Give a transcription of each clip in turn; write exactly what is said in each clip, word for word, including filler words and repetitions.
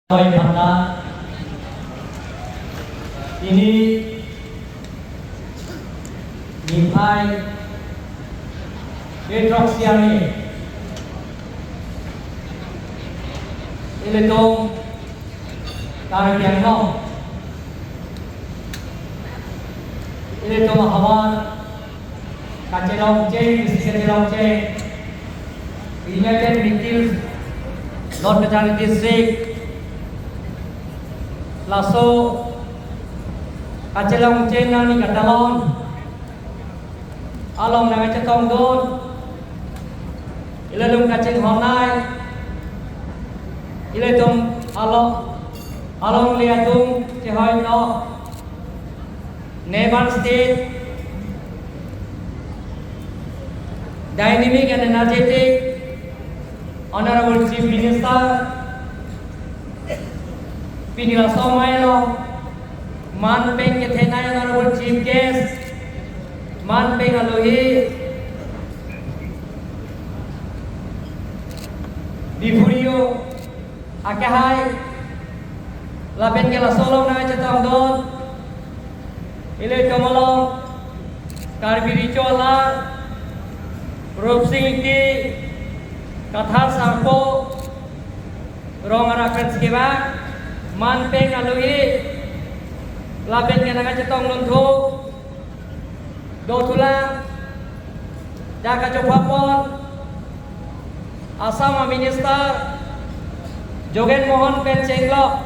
Oi, pata. Pini niphai ketrok siang ni, ilitum Karbi Anglong, ilitum ahavar kachelongcheng, district kachelongcheng, United Meeting Hills North Cachar District. Laso kachelongcheng nangji katalon along nangchetongdun, ilitum kachinghon-ai, ilitum along, alongle atum chehoi no neighbor state, dynamic and energetic Honorable Chief Minister, pini laso amei along, man pen kethenei Honorable Chief Guest, man pen alohi, Diphu Rio akehai, lapen ke laso along nangchetongdun, ilitum along Karbi Recho Alar, Rupsing Ingti, Kathar Sarpo, Rong Arak Pensi Kevang, man pen alohi, lapen ke nangchetongdun thu, dothulang, dak kachopapon Assam a Minister Jogen Mohan pen chenglok,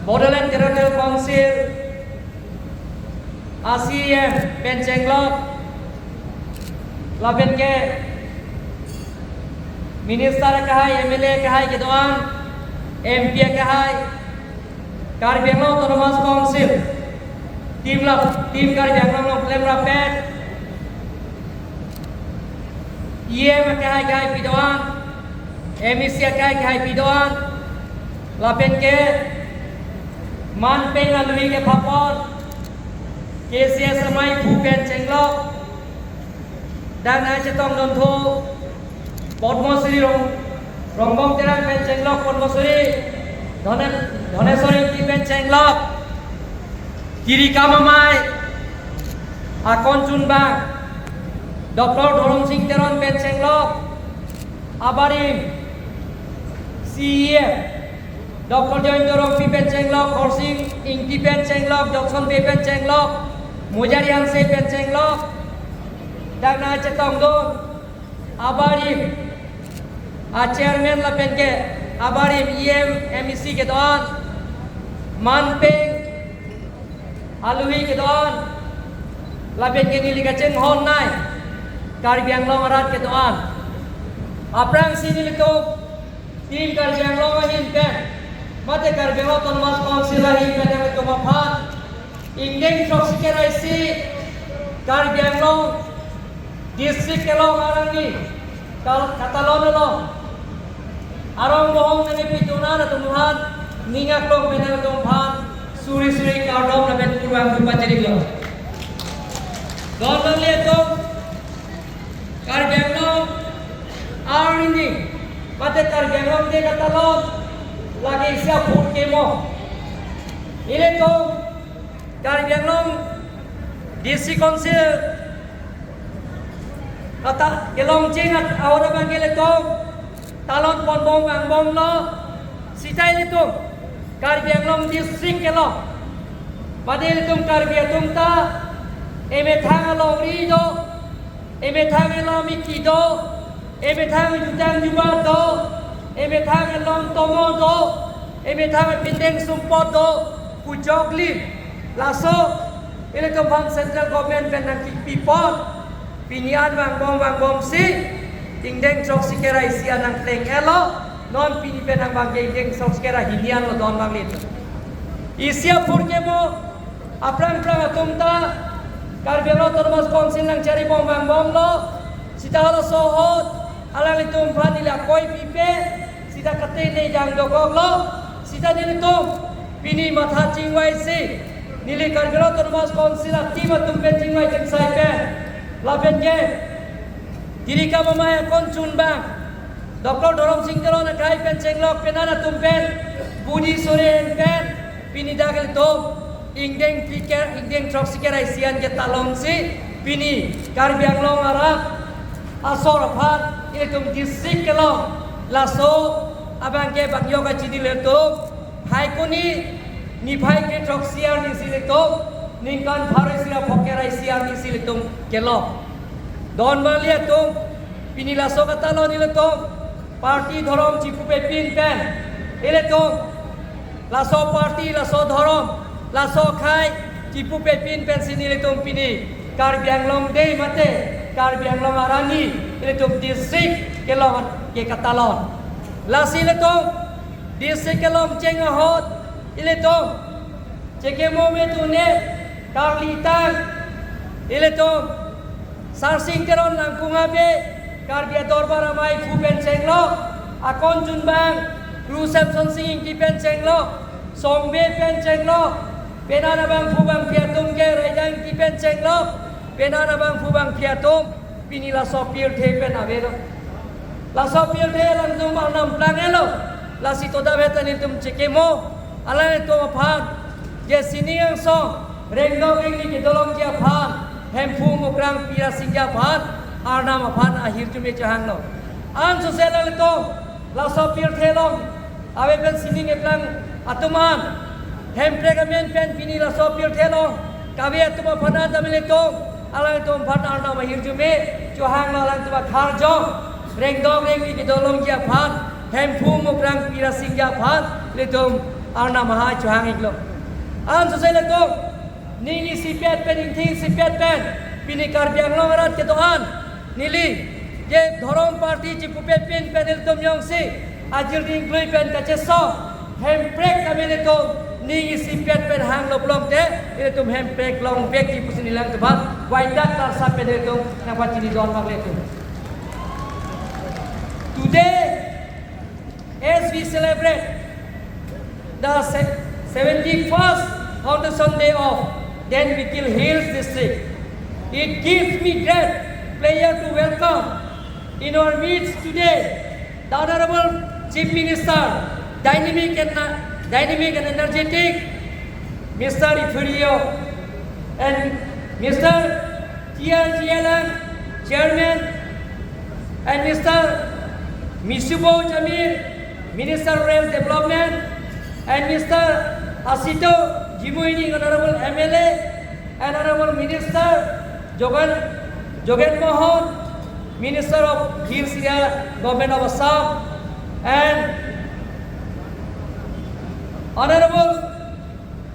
Bodoland Territorial Council a C E M pen chenglok, lapen ke Minister akehai, M L A akehai kedo-an, M P akehai, Karbi Anglong Autonomous Council, team la, team Karbi Anglong along klem rapet, E M akehai akehai kedo-an, M A C akehai akehai kedo-an, lapen ke man pen alohi kepapon K C S amei aphu pen chenglok, dak nangchetongdun thu, Padma Shri Rong, Rongbong Terang pen chenglok Padma Shri, Dhone-, Dhoneswar Ingti pen chenglok, Tirikam Amei akon chunbang Doctor Dhoromsing Teron pen chenglok, abarim C E M Doctor Jayanta Rongpi pen chenglok, Khorsing Ingti pen chenglok, Johnson Bey pen chenglok, Mujari Hanse pen chenglok, dak nangchetongdun, abarim a chairman lapen ke abarim E M, M A C kedo-an, man pen alohi kedo-an, lapen ke neli kachinghon-ai Karbi Anglong arat kedo-an, aphrangsi nelitum team Karbi Anglong ahin pen, mate Karbi Anglong Autonomous Council ahin pen nangtum aphan ingdeng throksi kre isi Karbi Anglong district kelong arni kal-, katalon along arong bohong nangkepidun atum aphan ning aklong pen nangtum aphan suri suri kardom lapen kurvangthu pachiriklo. Don don litum Karbi Anglong arni mate Karbi Anglong Day katalon lake isi aphurkimo. Ilitum Karbi Anglong District Council kata kelongcheng at ahora bang ilitum talon ponbom vangbomlo, sita ilitum Karbi Anglong District kelong, mate ilitum Karbi atum ta emethang alongri do, emethang elom eki do, emethang jutang jubat do, emethang elom tomo do, emethang pindeng sumpot do, kujoklim. Laso ilitum aphan central government pen nangkipipon, pini an vangbom vangbomsi ingdeng throksi kre isi an nangpleng-etlo, non pini pen nang bang ke ingdeng throksi kre hini anlo don bang lit. Isi aphurkimo, aphrang phrang atum ta Karbi Anglong Autonomous Council nangcharibom vangbomlo, sita halaso ahut alanglitum aphan neli akoi pipe, sita katene jang dokoklo, sita nelitum pini matha chingvaisi, neli Karbi Anglong Autonomous Council a team atum pen chingvai chingsai pen, lapen ke Tirikam Amei akon chunbang Doctor Dhorom Sing Teron akhai pen chenglok penang atum pen, budi sore pen, pini dak ilitum ingdeng phlikep, ingdeng throksi kep ra isi an ketalonsi, pini Karbi Anglong arat asor aphan ilitum district kelong laso abang ke bang yoga chini ilitum, Phaikuni niphai kre throksi arni si ilitum, ningkan pharo isi ra phokep ra isi arni si ilitum kelong. Don bali atum, pini laso katalon ilitum, party dhorom chipupepin pen, ilitum, laso party, laso dhorom, laso akhai chipupepin pensi nelitum pini Karbi Anglong Day mate Karbi Anglong arni ilitum district kelong ke katalon. Lasi ilitum district kelong cheng ahut ilitum chekemo me tune karlitang ilitum Sarsing Teron Langkung Habe Karbi Adorbar Amei aphu pen chenglok, akon junbang Ru Semson Sing Ingti pen chenglok, Songbe pen chenglok, penang abangphu bangphi atum ke Raidang Ingti pen chenglok, penang abangphu bangphi atum pini laso pirthe pen avelo. Laso pirthe alangtum arnam plang-etlo. Lasi toda beta nelitum chekemo, alanglitum aphan, je sining angsong rengdok rengni kedolongji aphan, Hemphu Mukrang Pirasingja aphan, arnam aphan ahirjume chohanglo. Ansose alanglitum laso pirthe along ave pen sining keplang atum an, Hemprek amen pen pini laso pirthe along kave atum aphan an dam ilitum, alangtum aphan arnam ahirjume chohanglo, alangtum akharjong rengdok rengni kedolongji aphan, Hemphu Mukrang Pirasingja aphan ilitum arnam ahai chohang-iklo. Ansose ilitum ning isipet pen, ingthing isipet pen pini Karbi Anglong arat kedo-an neli je dhorom party chipupepin pen ilitum jongsi ajir dingklui pen kachesong Hemprek kami ilitum ning isipet pen hanglo pulote ilitum Hemprek longvekji pusi neli alangtum aphan vaidak karsa pen ilitum nangpachini don mak ilitum. Today, as we celebrate the se- seventy-first Foundation Day of Denbikil Hills District, it gives me great pleasure to welcome in our midst today the Honorable Chief Minister, dynamic and, dynamic and energetic Mister Ithurio, and Mister T R G L M Chairman, and Mister Misubo Jamir, Minister of Rural Development, and Mister Asito Jimuini, Honorable M L A, and Honorable Minister Jogan, Jogan Mohan, Minister of Hills Area, Government of Assam, and Honorable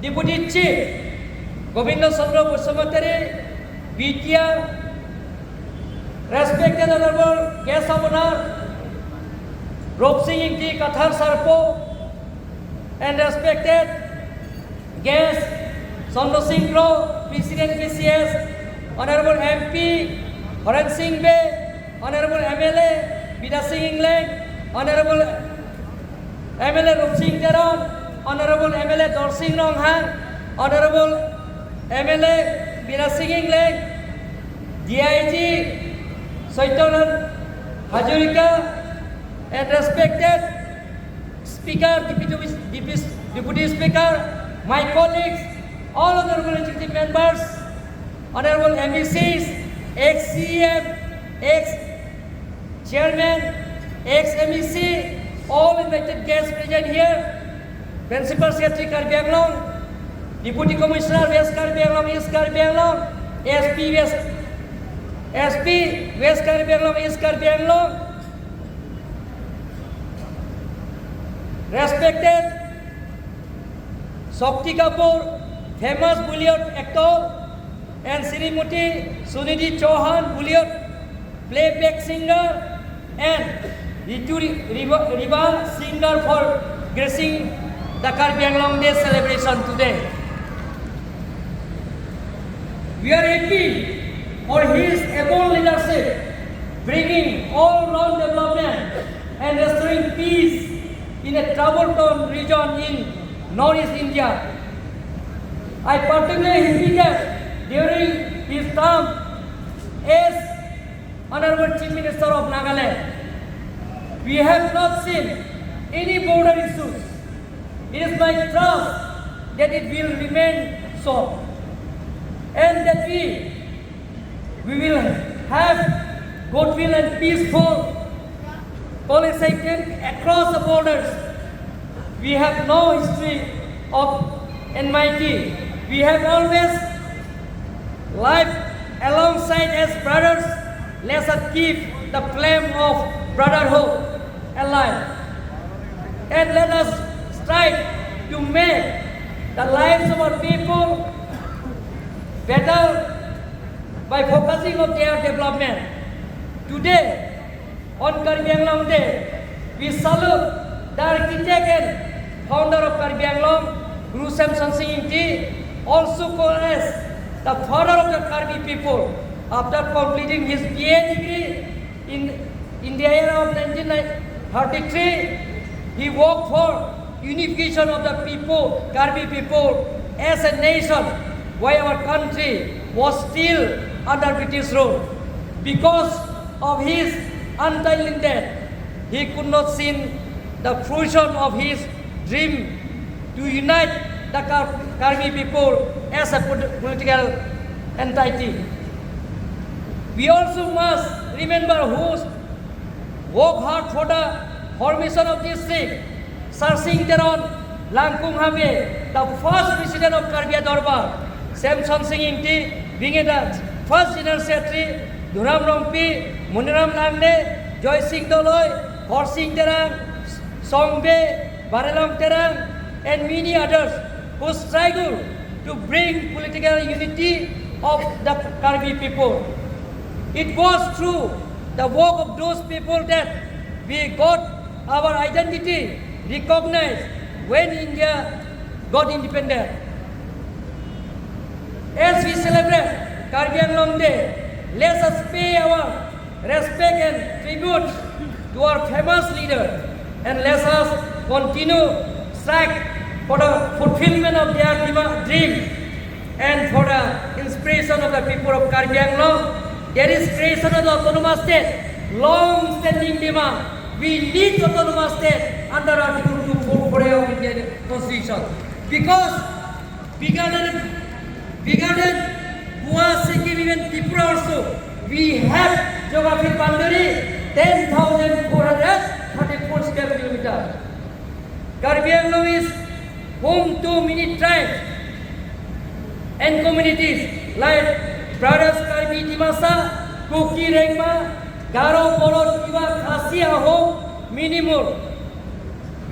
Deputy Chief Govinda Chandra Basumatary, B T R, respected Honorable Guest of Honor Ropsing Ingti Kathar Sarpo, and respected guest Chandra Sing Kro, President K C S, Honorable M P Horen Sing Bey, Honorable M L A Bidya Sing Engleng, Honorable M L A Rupsing Teron, Honorable M L A Dorsing Ronghang, Honorable M L A Bidya Sing Engleng, D I G Saityanan Hazarika, and respected Speaker, Deputy, Deputy, Deputy Speaker, my colleagues, all honorable executive members, honorable M E Cs, ex C E M, ex Chairman, ex M E C, all invited guests present here, Principal Secretary Karbi Anglong, Deputy Commissioner West Karbi Anglong, East Karbi Anglong, S P West, S P West Karbi Anglong, East Karbi Anglong, respected Shakti Kapoor, famous Bollywood actor, and Srimati Sunidhi Chauhan, Bollywood playback singer, and Ritu Ri- Riva, Riva singer for gracing the Karbi Anglong Day celebration today. We are happy for his able leadership, bringing all-round development and restoring peace in a trouble-torn region in Northeast India. I particularly happy that during his term as Honorable Chief Minister of Nagaland, We have not seen any border issues. It is my trust that it will remain so, and that we, we will have goodwill and peaceful coexistence across the borders. We have no history of enmity. We have always lived alongside as brothers. Let us keep the flame of brotherhood alive. And let us strive to make the lives of our people better by focusing on their development. Today, on Karbi Anglong Day, we salute the architect and founder of Karbi Anglong, Guru Semson Sing Ingti, also called as the father of the Karbi people. After completing his B A degree in, in the year of nineteen thirty-three, he worked for unification of the people, Karbi people, as a nation, while our country was still under British rule. Because of his untimely death, he could not see the fruition of his dream to unite the Kar-, Karbi people as a polit-, political entity. We also must remember who worked hard for the formation of this state. Sar Sing Teron Langkung Habe, the first president of Karbi Durbar, Semson Sing Ingti, being the first general secretary, Duram Rongpi, Muniram Langne, Joy Sing Doloi, Khorsing Terang, Songbe, Barelong Terang, and many others who struggled to bring political unity of the Karbi people. It was through the work of those people that we got our identity recognized when India got independent. As we celebrate Karbi Anglong Day, let us pay our respect and tribute to our famous leader, and let us continue strive for the fulfillment of their dema-, dream and for the inspiration of the people of Karbi Anglong. There is creation of the autonomous state, long-standing demand. We need autonomous state under Article two four four A of Indian Constitution, because bigger than, bigger than Goa, Sikkim, even Tripura also, we have geographic boundary ten thousand four hundred thirty-four square kilometer. Karbi Anglong is home to many tribes and communities like Brothers Karbi, Dimasa, Kuki, Rengma, Garo, Boro, Tiwa, Khasi, Ahom, many more.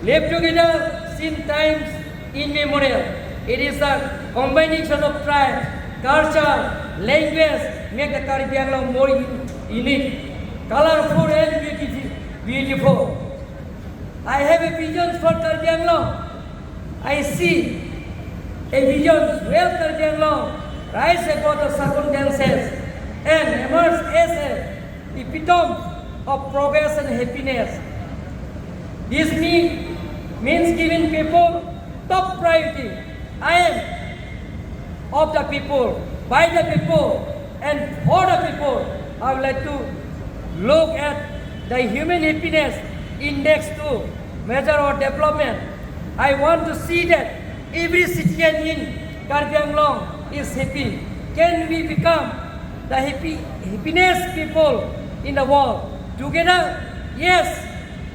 Live together since times immemorial. It is a combination of tribe, culture, language make the Karbi Anglong more u-, unique, colorful and beauti-, beautiful. I have a vision for Karbi Anglong. I see a vision where Karbi Anglong rise above the circumstances and emerge as a epitome of progress and happiness. This mean, means giving people top priority. I am of the people, by the people, and for the people. I would like to look at the human happiness index to measure our development. I want to see that every citizen in Karbi Anglong is happy. Can we become the happy, happiest people in the world? Together, yes,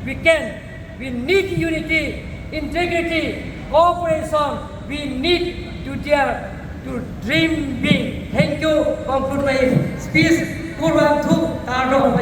we can. We need unity, integrity, cooperation. We need to dare to dream big. Thank you. Conclude my speech. Kurvangthu, kardom.